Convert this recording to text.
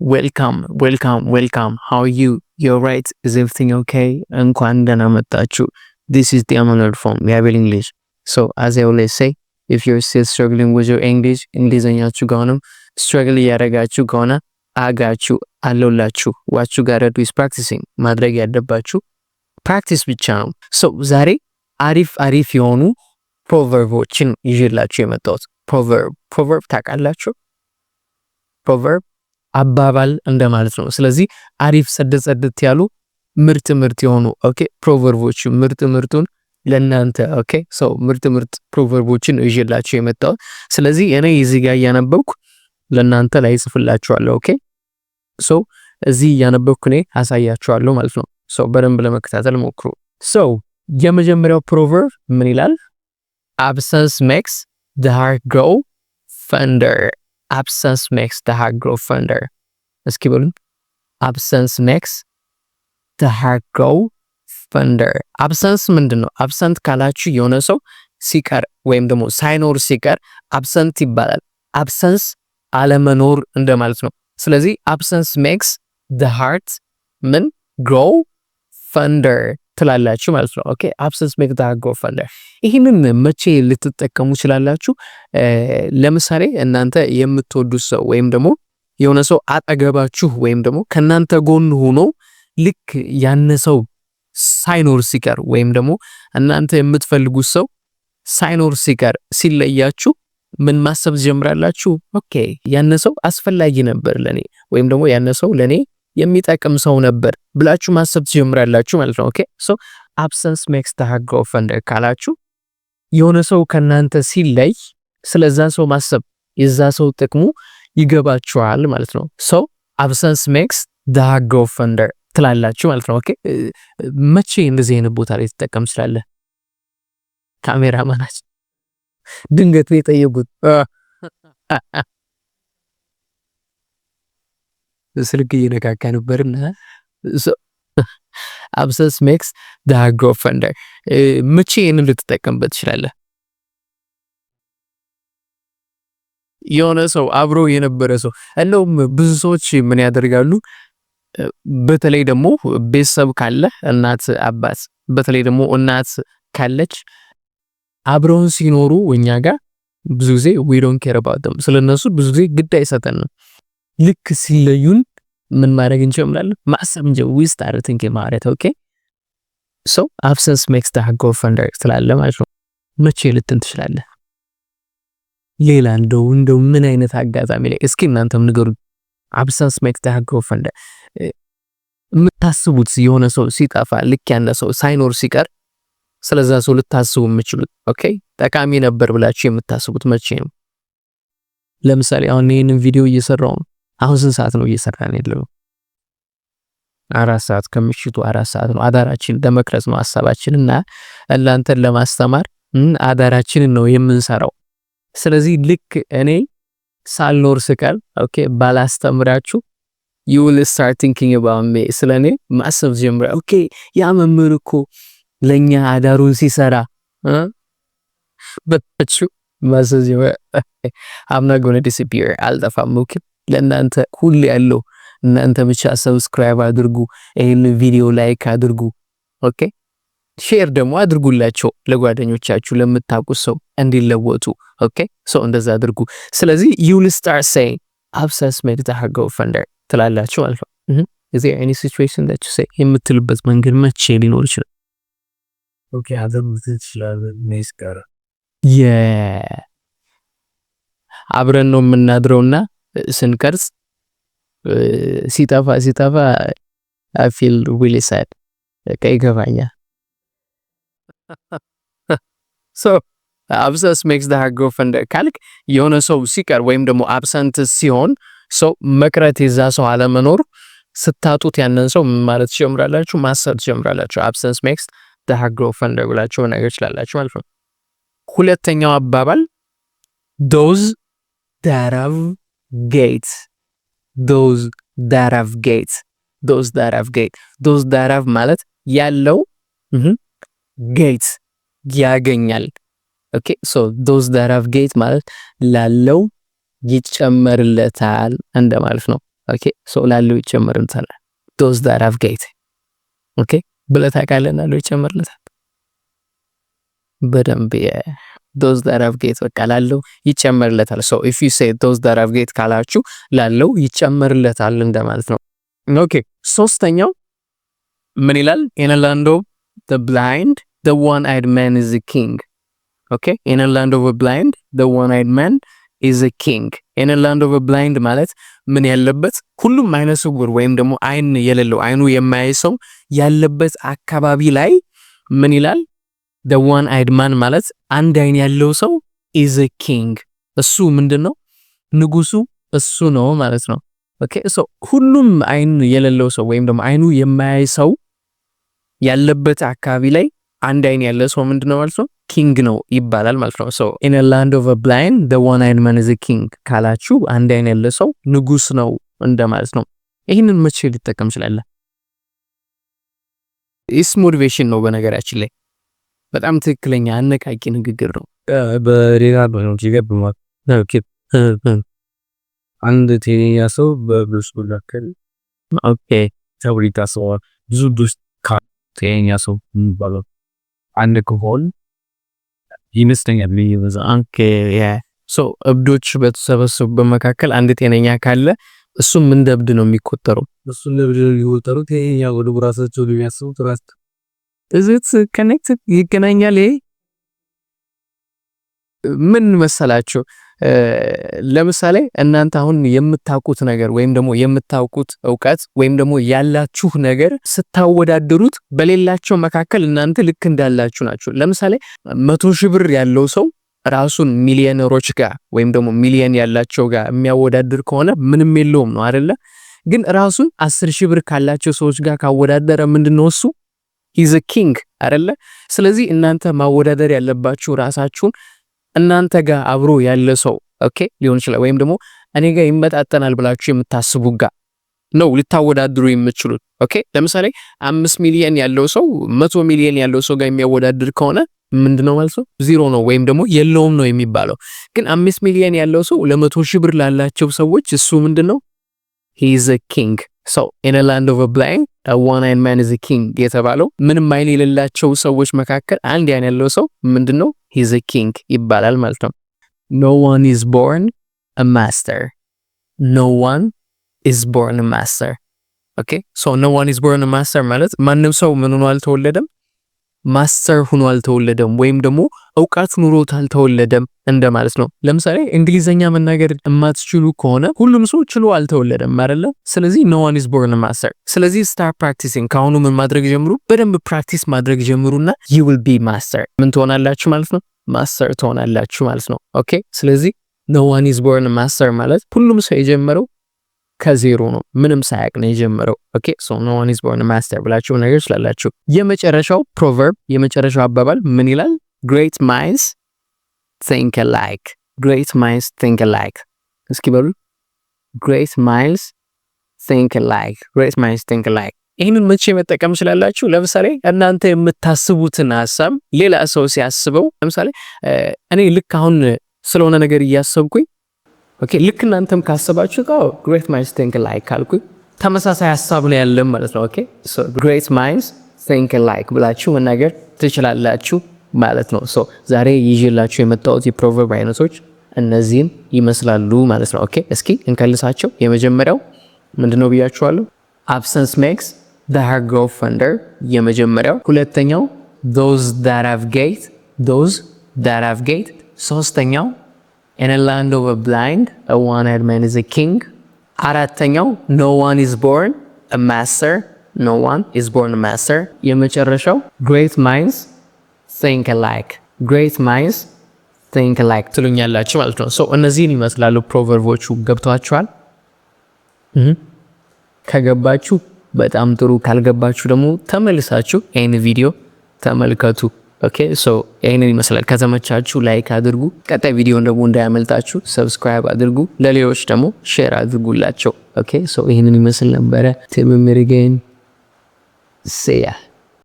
Welcome, welcome, welcome. How are you? You're right. Is everything okay? እንኳን ደህና መጣችሁ። This is the Amanuel from Yabel English. So as I always say, if you're still struggling with your English, እንግሊዘኛችሁ ከሆነም struggle እያደረጋችሁ ከሆነ አጋችሁ አለውላችሁ። What you gotta do is practicing። ማድረግ ያለባችሁ practice ብቻ ነው። So ዛሬ አሪፍ አሪፍ የሆኑ proverb ኦችን ይዤላችሁ የመጣሁት። Proverb፣ proverb ታውቃላችሁ? Proverb አባባል እንደማለት ነው። ስለዚህ አሪፍ ጽድት ጽድት ያሉ ምርጥ ምርጥ የሆኑ፣ okay፣ proverb ኦች ምርጥ ምርጡን ለእናንተ፣ okay፣ so ምርጥ ምርጥ proverb ኦችን ነው ይዤላችሁ የመጣሁት። ስለዚህ እኔ እዚህ ጋር እያነበብኩ ለእናንተ ላይ ጽፍላችኋለሁ። Okay, so እዚህ እያነበብኩ እኔ አሳያችኋለሁ ማለት ነው። So በደንብ ለመከታተል ሞክሩ። So የመጀመሪያው proverb ምን ይላል? "Absence makes the heart grow fonder." "Absence makes the heart grow fonder." እስኪ በሉን። "Absence makes the heart grow fonder." Absence ምንድን ነው? Absent ካላችሁ የሆነ ሰው ሲቀር ወይም ደግሞ ሳይኖር ሲቀር absent ይባላል። Absence አለመኖር እንደማለት ነው። ስለዚህ absence makes the heart ምን grow fonder ትላላችሁ ማለት ነው። Okay, "Absence make the heart grow fonder." ይህንን መቼ ልትጠቀሙ ትችላላችሁ? ለምሳሌ እናንተ የምትወዱት ሰው ወይም ደግሞ የሆነ ሰው አጠገባችሁ ወይም ደግሞ ከእናንተ ጎን ሆኖ ልክ ያን ሰው ሳይኖር ሲቀር ወይም ደግሞ እናንተ የምትፈልጉት ሰው ሳይኖር ሲቀር፣ ሲለያችሁ ምን ማሰብ ትጀምራላችሁ? Okay፣ ያን ሰው አስፈላጊ ነበር ለኔ ወይም ደግሞ ያን ሰው ለኔ የሚጠቅም ሰው ነበር ብላችሁ ማሰብ ትጀምራላችሁ ማለት ነው። Okay, so "absence makes the heart grow fonder" ካላችሁ የሆነ ሰው ከናንተ ሲለይ ስለዛ ሰው ማሰብ፣ የዛ ሰው ጥቅሙ ይገባችኋል ማለት ነው። So "absence makes the heart grow fonder" ትላላችሁ ማለት ነው። Okay፣ መቼ እንደዚህ አይነት ቦታ ላይ ትጠቀም ትችላለህ? ካሜራማናችን ድንገት ነው የጠየቁት። ስልክ እየነካካ ነበርና። "Absence makes the heart grow fonder" መቼ ይህንን ልትጠቀምበት ትችላለህ? የሆነ ሰው፣ አብሮ የነበረ ሰው። እንደውም ብዙ ሰዎች ምን ያደርጋሉ? በተለይ ደግሞ ቤተሰብ ካለ፣ እናት አባት፣ በተለይ ደግሞ እናት ካለች አብረውን ሲኖሩ እኛ ጋር ብዙ ጊዜ we don't care about them፣ ስለነሱ ብዙ ጊዜ ግድ አይሰጠንም። ልክ ሲለዩን ምን ማድረግ እንጀምራለን? ማሰብ እንጀምራለን። We start thinking ማለት፣ okay, so "absence makes the heart grow fonder" ትላለህ ማለት ነው። መቼ ልትን ትችላለህ? ሌላ እንደው ምን አይነት አጋጣሚ ላይ እስኪ እናንተም ንገሩኝ። "Absence makes the heart grow fonder" የምታስቡት የሆነ ሰው ሲጠፋ፣ ልክ ያነ ሰው ሳይኖር ሲቀር ስለዛ ሰው ልታስቡ የምችሉት፣ okay፣ ጠቃሚ ነበር ብላችሁ የምታስቡት መቼ ነው? ለምሳሌ አሁን ይህንን ቪዲዮ እየሰራው ነው። አሁን ስንት ሰዓት ነው እየሰራን ያለው? 4 ሰዓት፣ ከምሽቱ 4 ሰዓት ነው። አዳራችን ለመቅረጽ ነው ሀሳባችን እና እናንተን ለማስተማር አዳራችንን ነው የምንሰራው። ስለዚህ ልክ እኔ ሳልኖር ስቀር፣ okay፣ ባላስተምራችሁ you will start thinking about me፣ ስለኔ ማሰብ ጀምራ፣ okay፣ ያ መምህር እኮ ለኛ አዳሩን ሲሰራ በታችሁ ማሰብ ጀምራ። I'm not gonna disappear፣ አልጠፋም። Okay፣ ለእናንተ ሁሌ ያለው፣ እናንተ ብቻ subscribe አድርጉ፣ ይህን ቪዲዮ like አድርጉ። Okay፣ share ደግሞ አድርጉላቸው ለጓደኞቻችሁ፣ ለምታውቁት ሰው እንዲለወጡ። Okay, so እንደዛ አድርጉ። ስለዚህ you will start saying "absence makes the heart grow fonder" ትላላችሁ ማለት ነው። Is there any situation that you say የምትልበት መንገድ መቼ ሊኖር ይችላል? Okay፣ አንተም ትችላለህ ሜስ ጋር። አብረን ነው የምናድረውና ስንቀርጽ ሲጠፋ I feel really sad፣ በቃ ይገባኛል። So "absence makes the heart grow fonder" ካልክ የሆነ ሰው ሲቀር ወይም ደግሞ absent ሲሆን ሰው፣ መቅረት፣ የዛ ሰው አለመኖር ስታጡት ያንን ሰው ምን ማለት ትጀምራላችሁ? ማሰብ ትጀምራላችሁ። "Absence makes the heart grow fonder" ብላችሁ መናገር ትችላላችሁ ማለት ነው። ሁለተኛው አባባል "Those that have get." "Those that have get." "Those that have get." "Those that have" ማለት ያለው፣ get ያገኛል። Okay, so "those that have get" ማለት ላለው ይጨመርለታል እንደማለት ነው። Okay, so ላለው ይጨመርለታል። Those that have got, okay, ብለህ ታውቃለህ? ላለው ይጨመርለታል በደንብ። Those that have got፣ በቃ ላለው ይጨመርለታል። So if you say "those that have got" ካላችሁ ላለው ይጨመርለታል እንደማለት ነው። Okay, ሶስተኛው ምን ይላል? In a land of the blind, the one eyed man is a king። Okay, in a land of blind, the one eyed man is a king። In a land of blind ማለት ምን ያለበት፣ ሁሉም አይነ ስውር ወይም ደግሞ አይን የሌለው፣ አይኑ የማያይ ሰው ያለበት አካባቢ ላይ ምን ይላል? The one eyed man ማለት አንድ አይን ያለው ሰው is a king፣ እሱ ምንድን ነው? ንጉሱ እሱ ነው ማለት ነው። Okay, so ሁሉም አይን የሌለው ሰው ወይም ደግሞ አይኑ የማያይ ሰው ያለበት አካባቢ ላይ አንድ አይን ያለ ሰው ምንድነው ማለት ነው? King ነው ይባላል ማለት ነው። So "in a land of a blind, the one eyed man is a king" ካላችሁ አንድ አይን ያለ ሰው ንጉስ ነው እንደማለት ነው። ይህንን መቼ ሊጠቀም ይችላል? It's motivation ነው፣ በነገራችን ላይ በጣም ትክክለኛ አነቃቂ ንግግር ነው። በሌላ አንድ ጤነኛ ሰው በብዙ መካከል ተብሎ ይታሰባል። ብዙ ጤነኛ ሰው የሚባለው አንድ ከሆን ይመስለኛል። Okay, yeah, so እብዶች በተሰበሰቡበት መካከል አንድ ጤነኛ ካለ እሱም እንደ እብድ ነው የሚቆጠረው። እሱ እንደ እብድ ነው የሚቆጠሩት። ጤነኛ ወደ ራሳቸው የሚያስቡት ራስ Is it connected? ይገናኛል። ይሄ ምን መሰላችሁ? ለምሳሌ እናንተ አሁን የምታውቁት ነገር ወይም ደግሞ የምታውቁት እውቀት ወይም ደግሞ ያላችሁ ነገር ስታወዳድሩት በሌላቸው መካከል እናንተ ልክ እንዳላችሁ ናችሁ። ለምሳሌ 100,000 ብር ያለው ሰው ራሱን ሚሊዮነሮች ጋር ወይም ደግሞ ሚሊየን ያላቸው ጋር የሚያወዳድር ከሆነ ምንም የለውም ነው አይደለ? ግን ራሱን 10,000 ብር ካላቸው ሰዎች ጋር ካወዳደረ ምንድነው እሱ? He's a king አይደለ? ስለዚህ እናንተ ማወዳደር ያለባችሁ ራሳችሁን እናንተ ጋር አብሮ ያለ ሰው፣ okay፣ ሊሆን ይችላል፣ ወይም ደግሞ እኔ ጋር ይመጣጠናል ብላችሁ የምታስቡ ጋር ነው ልታወዳድሩ የምትችሉት። Okay, ለምሳሌ 5 ሚሊዮን ያለው ሰው 100 ሚሊዮን ያለው ሰው ጋር የሚያወዳድር ከሆነ ምንድነው ማለት ነው? ዚሮ ነው ወይም ደግሞ የለውም ነው የሚባለው። ግን 5 ሚሊዮን ያለው ሰው ለ100,000 ብር ላላቸው ሰዎች እሱ ምንድነው? He is a king። So "in a land of a blind, a one eyed man is a king" የተባለው ምንም አይን የሌላቸው ሰዎች መካከል አንድ አይን ያለው ሰው ምንድነው? He is a king ይባላል ማለት ነው። No one is born a master። No one is born a master። Okay, so "no one is born a master" ማለት ማንም ሰው ምን ሆኖ አልተወለደም? Master ሆኖ አልተወለደም ወይም ደግሞ እውቀት ኑሮት አልተወለደም እንደማለት ነው። ለምሳሌ እንግሊዘኛ መናገር የማትችሉ ከሆነ ሁሉም ሰው ችሎ አልተወለደም አይደለ? ስለዚህ no one is born master። ስለዚህ start practicing። ከአሁኑ ምን ማድረግ ጀምሩ፣ በደንብ practice ማድረግ ጀምሩና you will be master። ምን ትሆናላችሁ ማለት ነው? Master ትሆናላችሁ ማለት ነው። Okay, ስለዚህ "no one is born master" ማለት ሁሉም ሰው የጀመረው ከዜሮ ነው። ምንም ሳያቅ ነው የጀመረው። Okay, so "no one is born master" ብላችሁ መናገር ትችላላችሁ። የመጨረሻው proverb፣ የመጨረሻው አባባል ምን ይላል? Great minds think alike። Great minds think alike። እስኪ በሉ፣ great minds think alike። Great minds think alike። ይህንን መቼ መጠቀም ትችላላችሁ? ለምሳሌ እናንተ የምታስቡትን ሀሳብ ሌላ ሰው ሲያስበው፣ ለምሳሌ እኔ ልክ አሁን ስለሆነ ነገር እያሰብኩኝ፣ okay፣ ልክ እናንተም ካሰባችሁ "great minds think alike" ካልኩኝ ተመሳሳይ ሀሳብ ነው ያለን ማለት ነው። Okay, so "great minds think alike" ብላችሁ መናገር ትችላላችሁ ማለት ነው። So ዛሬ ይዤላችሁ የመጣሁት የ proverb አይነቶች እነዚህን ይመስላሉ ማለት ነው። Okay, እስኪ እንከልሳቸው። የመጀመሪያው ምንድነው ብያችኋለሁ? "Absence makes the heart grow fonder" የመጀመሪያው። ሁለተኛው "those that have got", "those that have got"። ሶስተኛው "in a land of a blind, a one-eyed man is a king"። አራተኛው "no one is born a master", "no one is born a master"። የመጨረሻው "great minds think alike", "great minds think alike" ትሉኛላችሁ ማለት ነው። So እነዚህን ይመስላሉ proverb ኦቹ። ገብቷችኋል? ከገባችሁ በጣም ጥሩ፣ ካልገባችሁ ደግሞ ተመልሳችሁ ይህን ቪዲዮ ተመልከቱ። Okay, so ይህንን ይመስላል። ከተመቻችሁ like አድርጉ። ቀጣይ ቪዲዮን ደግሞ እንዳያመልጣችሁ subscribe አድርጉ። ለሌሎች ደግሞ share አድርጉላቸው። Okay, so ይህንን ይመስል ነበረ። Till we meet again, see ya.